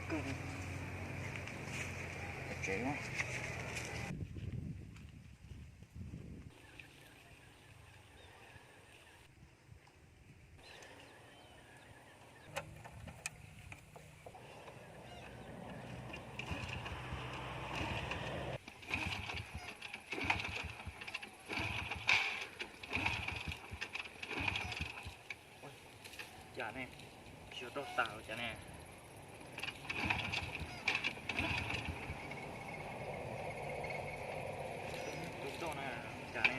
Cas ne, tsis yog roj tas los cas ne. Tus roj na, cas ne.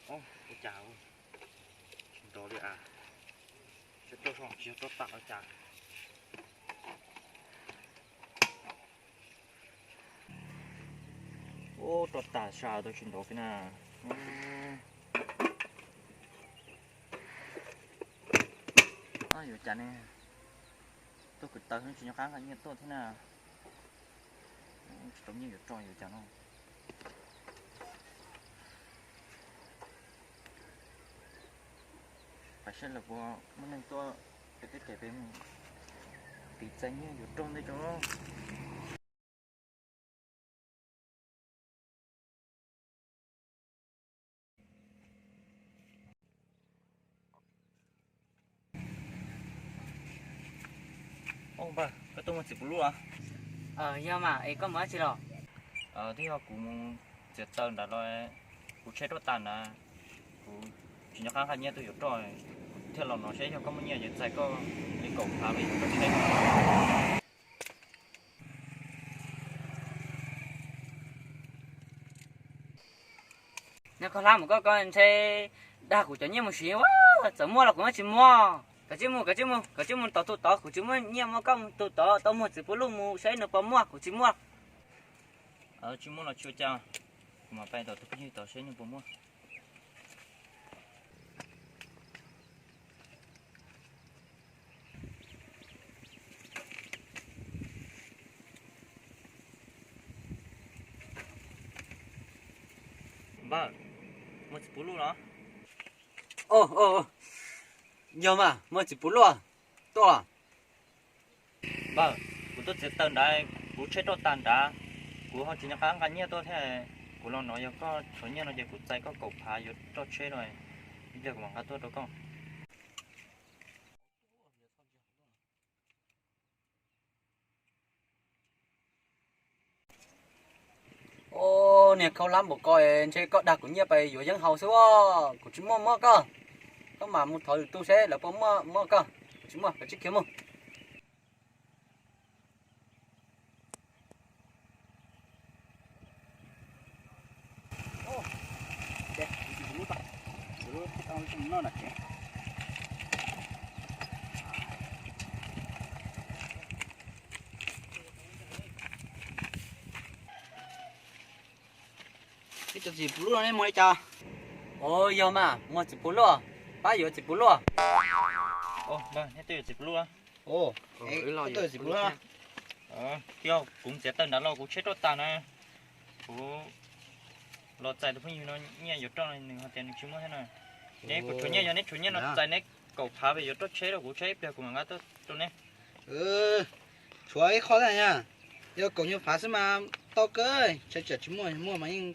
Ua cas tsis nrov li as, tsis roj, tsis yog roj tas los cas. Ub, roj tas sas tau tsis nrov kiag na. Yuav cas ne, tuaj kwv taws tsis nco qab nqa nyiaj tuaj thiab na. Tsis tau nyiaj yuav roj yuav cas no. Pais saib lawv puas muaj neeg tuaj pem teb pem pem mus tiv txais nyiaj yuav roj ntej tso. Npawg, koj tuaj muag txiv puv luj los? Yog mas, es koj mus dab tsi los? Twb yog kuv mus txiav taws nrad los, kuv tsheb roj tas nrad, kuv tsis nco qab nqa nyiaj tuaj yuav roj, kuv thiaj los no seb yog koj muaj nyiaj ces txais koj li kaum phav los yuav roj tsheb. Nyob koj hlab mus koj, koj ntshe dag kuv cov nyiaj mus siv ua, txawm muaj los kuv tsis muag. Kav tsij mus, kav tsij mus, kav tsij mus tom tus tod, kuv tsis muaj nyiaj muab koj mus tus tod, tau muag txiv puv luj mus saib nws puas muaj, kuv tsis muag. Tsis muaj los tsis ua cas, kuv mam pais tom tus phooj ywg tod seb nws puas muaj. Npawg, muag txiv puv luj los? Yog mas, muag txiv puv luj, tuaj. Npawg, kuv tuaj txiav taws nrad, kuv tsheb roj tas nrad, kuv ho tsis nco qab nqa nyiaj tuaj thiab. Kuv los no yog koj tshuav nyiaj no ces kuv txais koj kaum phav yuav roj tsheb no, ib pliag kuv mam nqa tuaj rau koj. Ub, niag khaub hlab npaum ko ntshe koj dag kuv nyiaj pais yuav yeeb haus xwb os, kuv tsis muaj muab koj. Koj mam mus thov lwm tus seb lawv puas muaj muab koj, kuv tsis muaj, koj tsis khiav mus. Ib co txiv puv luj no nej muag li cas? Ua yog mas, muag txiv puv luj, pab yuav txiv puv luj. Txiv puv luj, kuv txiav taws nrad los kuv tsheb roj tas na, kuv los txais tus phooj ywg no nyiaj yuav roj nws ho tias nws tsis muaj thiab na. Neb kuv tshuav nyiaj, yog neb tshuav nyiaj no txais neb kaum phav yuav roj tsheb rau kuv, tsheb ib pliag kuv mam nqa tuaj rau neb. Tshuav ib qho thiab, yog kaum nyuag phav xwb mas tau kawg, tsam tsis muaj, muaj mas yeej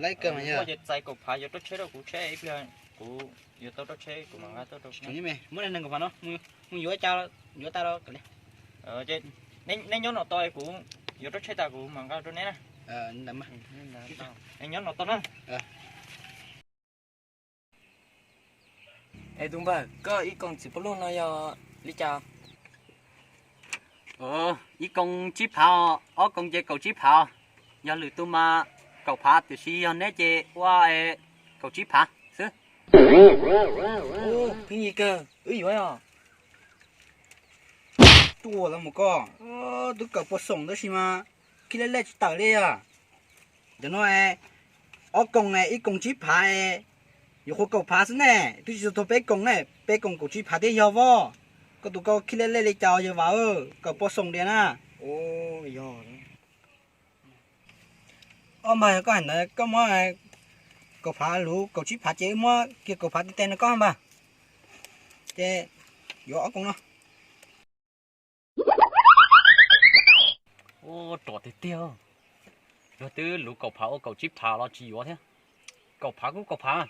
laib kawg mas yog. Ces txais kaum phav yuav roj tsheb rau kuv, tsheb ib pliag kuv yuav tau roj tsheb kuv mam nqa tuaj rau. Muab nees nkaum phav no mus yuav cas, yuav tas los. Neb nyob no tau, kuv yuav roj tsheb tas kuv mam nqa rau neb na. Neb nyob no tau na. Es tus npawg, koj ib koos txiv puv luj no yog li cas? Ib koos tsib phav, ob koos ces kaum tsib phav. Yog lwm tus mas kaum phav, tiam sis yog neb ces ua kaum tsib phav xwb. Pheej yig kawg, wb yuav os. Tuaj los mus koj, twb kawm puas xoom tab sis mas khib lej lej tsis tawm li os. Cov no ob koos ib koos tsib phav, yuav qhuav kaum phav xwb ne, twb tsis txog peb koos ne, peb koos kaum tsib phav thiab yog voj. Koj tus koj khib lej lej li cas yog vas, kawm puas xoom diam na. Ob npawg, yog koj hais ntawd koj muab Kaum phav luv kaum tsib phav ces wb muab kiag kaum phav tes tes no koj npawg. Ces yuav ob koog no. Ua rau tiag tiag, yog twb luv kaum phav ua kaum tsib phav los tsis yuav thiab. Kaum phav kuj kaum phav.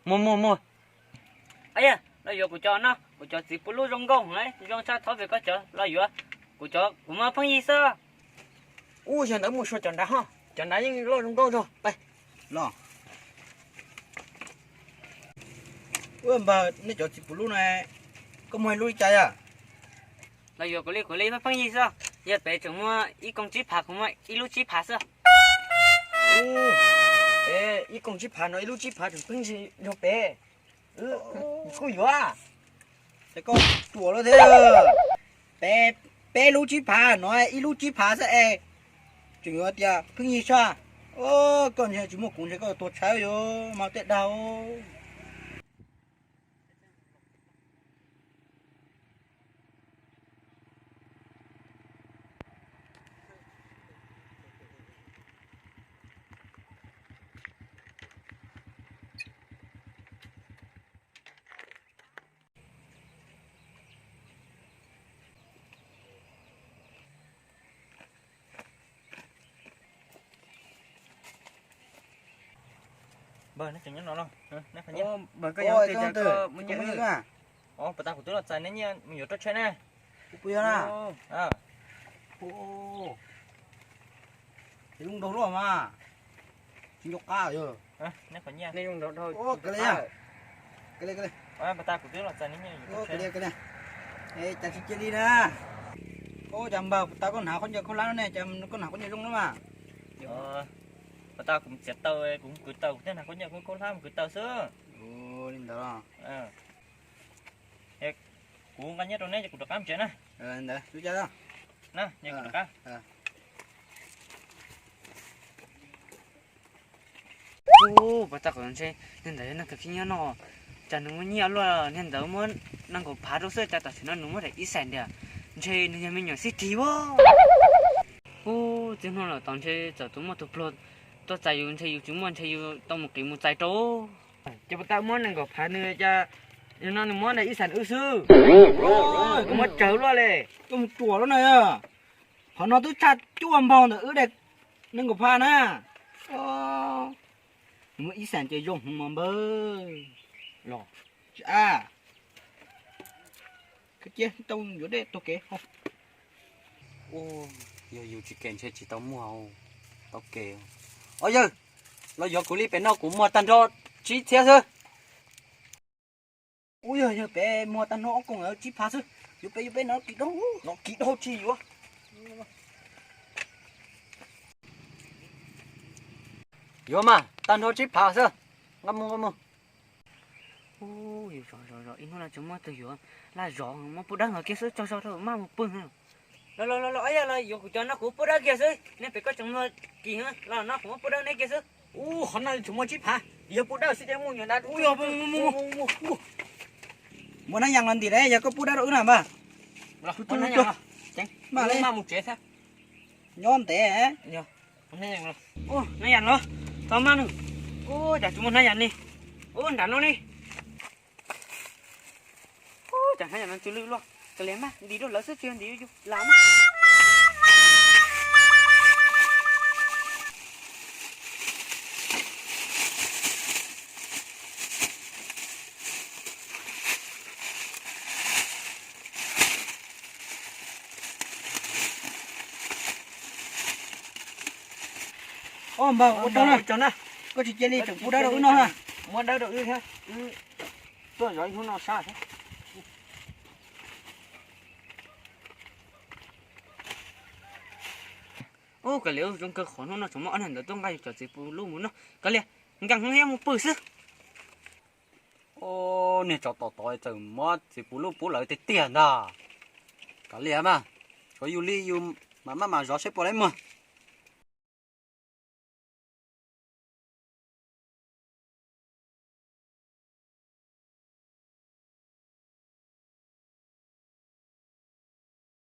Muag muag muag. Yog los yuav kuv cov no, kuv cov txiv pub lub zoo nkauj, zoo tshaj thov pem koj cov los yuav. Kuv cov kuv muaj pheej yig xwb. Ub, yog ntawd mus xyuas cov nrad ho, cov nrad yeej loj zoo nkauj zog. Los, npawg, nej cov txiv pub lub no, koj muaj ib lub li cas yom? Los yuav kuv li kuv li pheej yig xwb, yog pem tseem muaj ib koog tsib phav, kuv muaj ib lub tsib phav xwb. Ub, pem ib koog tsib phav no ib lub tsib phav tseem pheej yig yog pem. Kuj yuav. Ces koj ruam lawm thiab. Peb, peb lub tsib phav no ib lub tsib phav xwb es tseem yuav tias pheej yig saj. Koj ntshe tsis muaj kuv ntshe koj tuag tshaib yuav mas tej dag. Npawg, neb tseem nyob no los? Npawg, koj yog tus muaj nyiaj. Os, puas tas kuv twb los txais neb nyiaj mus yuav roj tsheb ne. Kuv puas yog na? Zoo nraug luaj mas. Tsis nco qab yog. Neb qhov nyiaj. Puas tas kuv twb los txais neb nyiaj yuav roj tsheb. Cas tsis cia li na. Ua cas npawg, puas tas koj hnav khaub ncaws khaub hlab ne, cas koj hnav khaub ncaws zoo na mas. Puas tas kuv txiav taws, kuv kwv taws, kuv thiaj hnav khaub ncaws khaub hlab mus kwv taws xwb. Li ntawd. Kuv nqa nyiaj rau neb ces kuv rov qab tsev na. Ntawd, na, kuv rov qab. Ub, puas tas kom ntshe niag ntawd yog neeg khav fij nyob no, cas nws muaj nyiaj luaj, niag ntawd muab nees nkaum phav rau xwb, cas tam sim no nws muab daim ib xees tiag, ntshe nws yog me nyuam xib rig ua. Ub, txij hnub lawm tod ntshe txawm tus muaj tus pluag tuaj txais yus, ntshe yus tsis muaj ntshe yus tau mus qiv mus txais rau. Ces puas tas muab nees nkaum phav nws, cas no nws muab daim ib xees wb xwb. Kuv muab tsawg luaj li. Koj mus ruam lawm na. Qhov no twb tshaj cuaj npaug ntawm wb daim nees nkaum phav na. Nws muab ib xees ces zoo hmoov mas npawg. Los, tsis a, cia tau yuav dej taug kev. Yog yus tsis kem ntshe tsis tau muag, tau kev. Os yawg, los yuav kuv li pem no kuv muag tag nrho tsib txhiab xwb. Ub, yog yog pem muag tag nrho ob koog tsib phav xwb. Yuav pem yuav pem no kiv dhau, no kiv dhau tsis yuav. Yuav mas, tag nrho tsib phav xwb. Nqa mus, nqa mus. Ub, yus zov zov zov ib hnub no tsis muaj twg yuav, laj zov muab pub dawb nkaus kiag xwb, tso tso rau maj mus pw. Los los los, yog los yuav kuv cov no kuv pub dawb kiag xwb, nej pem koj tseem muag kis los no kuv muab pub dawb neb kiag xwb. Ub, qhov no tseem muaj tsib phav, yog pub dawb xwb ces mus nyuam ntawd. Muaj hnab yas los ntim, yog koj pub dawb rau wb na mas. Maj mus tsev thiab. Nyob ntev. Hnab yas los, tau maj nws. Ub, cas tsis muaj hnab yas li. Ub, nram no ne. Ub, cas hnab yas no tsw lwj luaj, kav liam mas ntim rau lawv xwb, tsis yog ntim yus las mas. Os npawg, ua tsaug na, koj tsis cia li tseem pub dawb rau wb noj na. Muab dawb rau wb thiab, wb tuaj zov ib hnub no sab thiab. Ub, kav liam, zoo kawg, qhov hnub no tseem muaj ob niag ntawd tuaj nqa yus cov txiv pus lub mus noj. Kav liam, nkees thiab mus pw xwb. Niag tsov tom tod txawm muab txiv pus lub pub lawv tiag tiag ntag. Kav liam mas, tshuav yus li yus mam maj mam zov seb puas laib muag.